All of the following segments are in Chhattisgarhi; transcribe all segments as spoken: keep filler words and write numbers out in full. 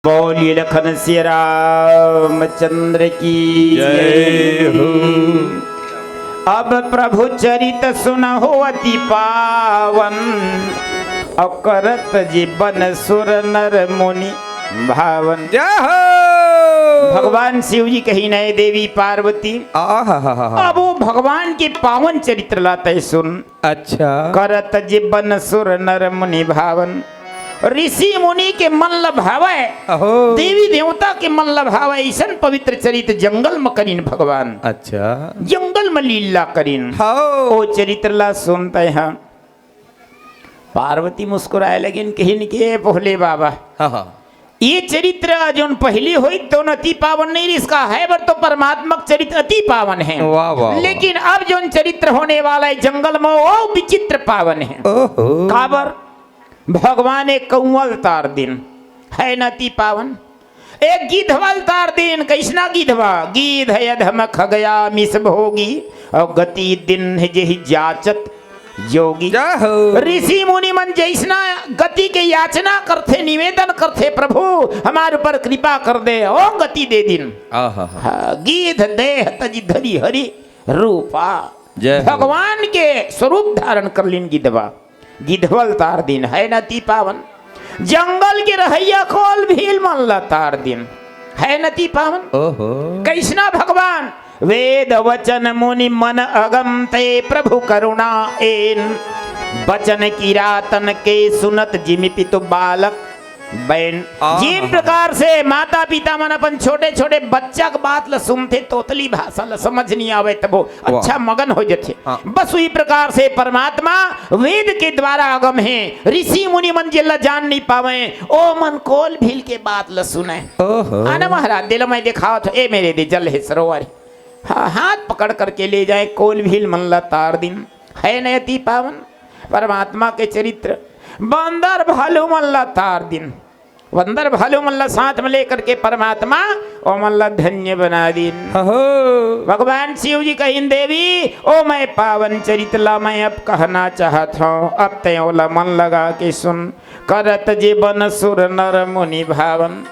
बोलिए लखन सिया रामचंद्र की जय हो। अब प्रभु चरित सुनहु अति पावन, अउ करत जीवन सुर नर मुनि भावन। जय हो। भगवान शिव जी कहिन हे देवी पार्वती, आहा हा हा हा। अब वो भगवान के पावन चरित्र ला तैं सुन। अच्छा। करत जीवन सुर नर मुनि भावन। ऋषि मुनि के मन ल भावय, अहो। देवी देवता के मन ल भावय, अइसन पवित्र चरित जंगल म करिन भगवान। अच्छा। जंगल म लीला करिन। हव। ओ चरित्र ला सुन तैं ह। पार्वती मुस्कुराय लगिन, कहिन के भोले बाबा। हाँ, हाँ। ये चरित्र जोन पहिली होई, तोन अति पावन नइ रिहिस का, हे बर तो परमात्मा के चरित्र अति पावन हे। वाह, वाह, वाह। लेकिन अब जोन चरित्र होने वाला हे जंगल म, वो विचित्र पावन हे। ओहो। काबर? भगवान एक कौआ ल तार दिन, हे न अति पावन। एक गिधवा ल तार दिन, कइसना गिधवा? गिध अधम खग आमिस भोगी, अउ गति दीन्ह जेहि जाचत जोगी। जय हो। ऋषि मुनि मन जइसना गति के याचना करथे, निवेदन करथे, "प्रभु, हमार ऊपर कृपा कर दे, ओ गति दे दिन।" आहा हा। हाँ, गिध देह तजि धरि हरि रूपा। जय हो। भगवान के स्वरूप धारण कर लिन गिधवा। गिधवा ल तार दिन, हे न अति पावन। जंगल के रहइया कोल भील मन ल तार दिन, हे न अति पावन। ओहो। कइसना भगवान? "वेद वचन मुनि मन अगम, ते प्रभु करुणा एन। बचन किरातन के सुनत जिमि पितु बालक बैन।" आहा। जिन प्रकार से माता पिता मन अपन छोटे छोटे बच्चा के बात ल सुनथे, तोतली भाषा ल समझ नइ आवय, तभो वाह। अच्छा मगन हो जथे। हाँ। बस उही प्रकार से परमात्मा वेद के द्वारा अगम हे, ऋषि मुनि मन जेला जान नइ पावय, ओ मन कोल भील के बात ल सुनय। ओहो। आना महाराज, दे ल मैं देखावत हँव, ए मेर दे जल हे सरोवर हे। हाँ, हाथ पकड़ करके ले जाय, कोल भील मन ल तार दिन, हे न अति पावन। परमात्मा के चरित्र, बंदर भालू मन ल तार दिन, बंदर भालू मन ल साथ म लेकर के परमात्मा ओमन ल धन्य बना दिन। अहो। भगवान शिव जी कहिन, "देवी, ओ मैं पावन चरित ल मैं अब कहना चाहत हँव, अब तैं ओला मन लगा के सुन।" करत जीवन सुर नर मुनि भावन।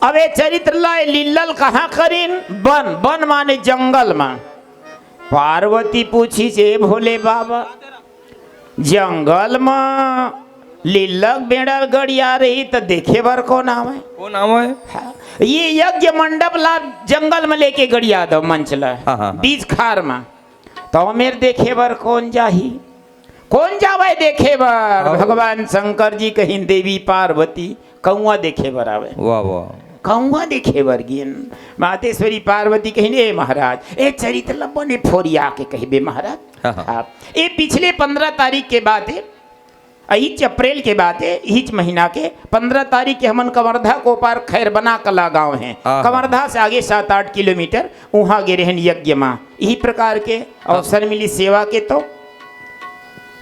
अब ए चरित्र ल, ए लीला ल कहाँ करिन? बन, बन माने जंगल म। पार्वती पूछिस, "ए भोले बाबा, जंगल म लीला के बेड़ा गड़िया रही त देखे बर कोन आवय?" कोन आवय? हाँ, ये यज्ञ मंडप ला जंगल म लेके गड़िया दव, मंच ला, हाँ, हाँ, हाँ। बीच खार म। त ओ मेर देखे बर कोन जाही? कोन जावय देखे बर? हाँ। भगवान शंकर जी कहिन, देवी पार्वती, कौआ देखे बर आवय। वाह, वाह। कौआ देखे बर गिन। मातेश्वरी पार्वती कहिन, "ए महाराज, ए चरित्र ल बने फोरिया के कहिबे महाराज।" हाँ, हाँ। हाँ। ए पिछले पंद्रह तारीख के बात हे, इहिच अप्रैल के बात हे, इहिच महीना के पंद्रह तारीख के हमन कवर्धा कोपार खैरबना कला गांव हे। हाँ, हाँ। कवर्धा से आगे सात आठ किलोमीटर, उहाँ गे रहेन यज्ञ मा। इही प्रकार के अवसर मिली सेवा के तो।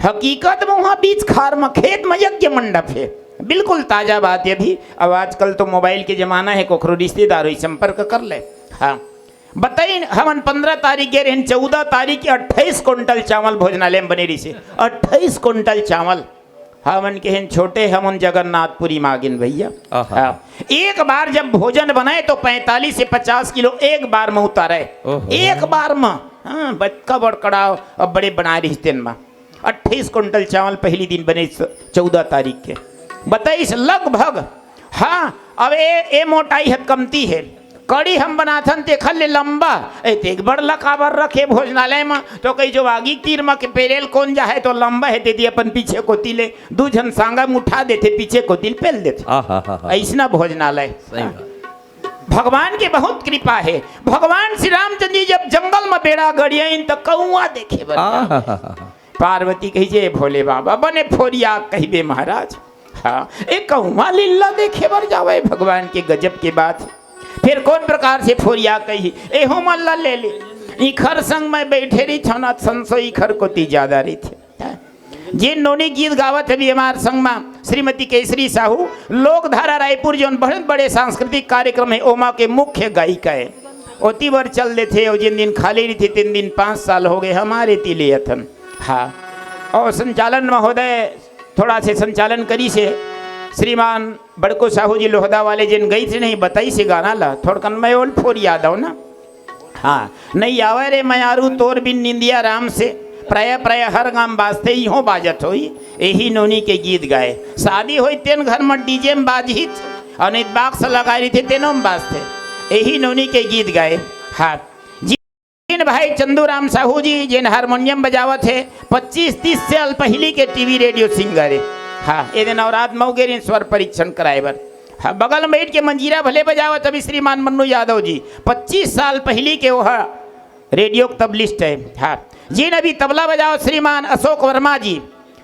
हकीकत म उहाँ बीच खार म खेत म यज्ञ मंडप हे। बिल्कुल ताजा बात हे अभी। अब आजकल तो मोबाइल के जमाना हे, कोखरो रिश्तेदार होई संपर्क कर ले। हाँ। बताइन, हमन पंद्रह तारीख गे रहेन, चौदह तारीख के अट्ठाईस कुंटल चावल भोजनालय म बने रहिसे। अट्ठाईस कुंटल चावल। हमन कहेन छोटे, हमन जगन्नाथपुरी मागिन भैया। आहा। हाँ। एक बार जब भोजन बनाए तो पैंतालीस से पचास किलो एक बार म उतारे। ओहो। एक बार म। हाँ, बड़का बड़ कड़ाव, अब बड़े बनाए रहिस तेन म। अट्ठाईस कुंटल चावल पहिली दिन बने स-, चौदह तारीख के। बताइस लगभग, हाँ, अब ए, ए मोटाई ह कमती हे। कड़ी हम बनाथन तेखर ले लंबा, ए, ते एक बड़ ल काबर रखे भोजनालय म, तो कही जो आगी तीर म के पेरेल कोन जाहे तो लंबा हे, तेती अपन पीछे कोती ले दू झन सांगा म उठा देथे, पीछे कोती ले पेल देथे। आहा हा हा। अइसना भोजनालय। सही बात। भगवान के बहुत कृपा हे। भगवान श्री रामचंद्र जी जब जंगल म बेड़ा गड़ियाइन त कौआ देखे बर आहा हा हा। पार्वती कही, "जे भोले बाबा, बने फोरिया कहिबे महाराज।" हाँ, ए कौआ लीला देखे बर जावय, भगवान के गजब के बात। फेर कोन प्रकार से फोरिया कही, एहू मन ला ले ले। इखर संग मैं बैठे रहिथौं ना, संसो इखर कोती ज्यादा रहिथे। हाँ। जे नोनी गीत गावत हे अभी हमार संग मा श्रीमती केसरी साहू, लोकधारा रायपुर, जोन बहुत बड़े सांस्कृतिक कार्यक्रम हे, ओमा के मुख्य गायिका हे। ओती बर चल देथे, अउ जिन दिन खाली रहिथे, तेन दिन पाँच साल हो गे हमारे ती ले अथन। हाँ, अउ संचालन महोदय थोड़ा से संचालन करिस हे। श्रीमान बड़को साहू जी लोहदा वाले जेन गई थे नहीं बताई से गाना ला, थोड़कन मैं ओल फोर याद आओ ना। हाँ, नहीं आवे रे मयारू तोर बिन निंदिया राम से, प्राय प्राय हर गाम बाजथे, इहो बाजत होई, एही नोनी के गीत गाए। शादी होई तेन घर में डीजे में बाजहित, और नहीं बॉक्स लगाए रही थे, तेनो में बाजथे, एही नोनी के गीत गाए। हाँ, जिन भाई चंदू राम साहू जी, जिन हारमोनियम बजावत है, पच्चीस तीस साल पहली के टीवी रेडियो सिंगर है। हाँ, ये दिन और रात मऊगेरिन स्वर परीक्षण कराए बर। हाँ, बगल में बैठ के मंजीरा भले बजावत अभी श्रीमान मन्नू यादव जी, पच्चीस साल पहली के वो, हाँ, रेडियो के तबलिस्ट है। हाँ, जिन अभी तबला बजावत श्रीमान अशोक वर्मा जी,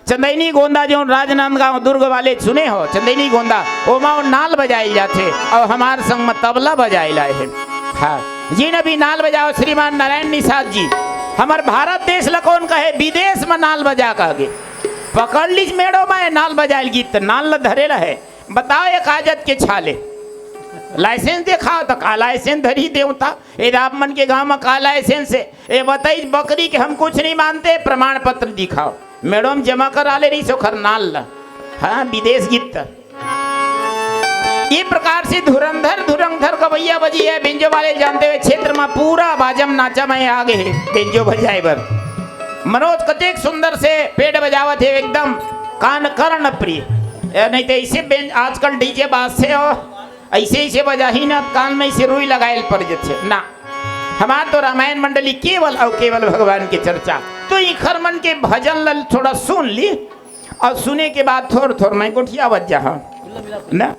चंदैनी गोंदा जो राजनांदगांव दुर्ग वाले सुने हो, चंदैनी गोंदा, ओमा वो नाल बजाइल जाथे, और हमार संग में तबला बजाइल आए हैं। हाँ, जिन अभी नाल बजावत श्रीमान नारायण निषाद जी, हमार भारत देश ला कौन कहे, विदेश में नाल बजा कह के पकड़ लीज मेड़ो में नाल बजाइल गीत, नाल ला धरे ला है। बताओ एक आजत के छाले, लाइसेंस दिखाओ तो का लाइसेंस धरी देवता, ए आप मन के गांव में का लाइसेंस है? ए बताई बकरी के हम कुछ नहीं मानते, प्रमाण पत्र दिखाओ। मैडम जमा करा ले रही सोखर नाल ला। हाँ, विदेश गीत। ये प्रकार से धुरंधर धुरंधर गवैया बजी है, बेंजो वाले जानते हुए क्षेत्र में पूरा बाजम नाचा में आगे है बेंजो बजाए बर। मनोज कतेक सुंदर से पेट बजावत है एकदम कान कर्ण प्रिय। ए, नहीं तो ऐसे बेंज आजकल डीजे बाज से हो, ऐसे ऐसे बजाही ना कान में से रुई लगायल पड़ जथे ना। हमार तो रामायण मंडली केवल और केवल भगवान के चर्चा। तो इखर मन के भजन ल थोड़ा सुन ली और सुने के बाद थोड़ थोड़ मैं गोठिया बज जा ना।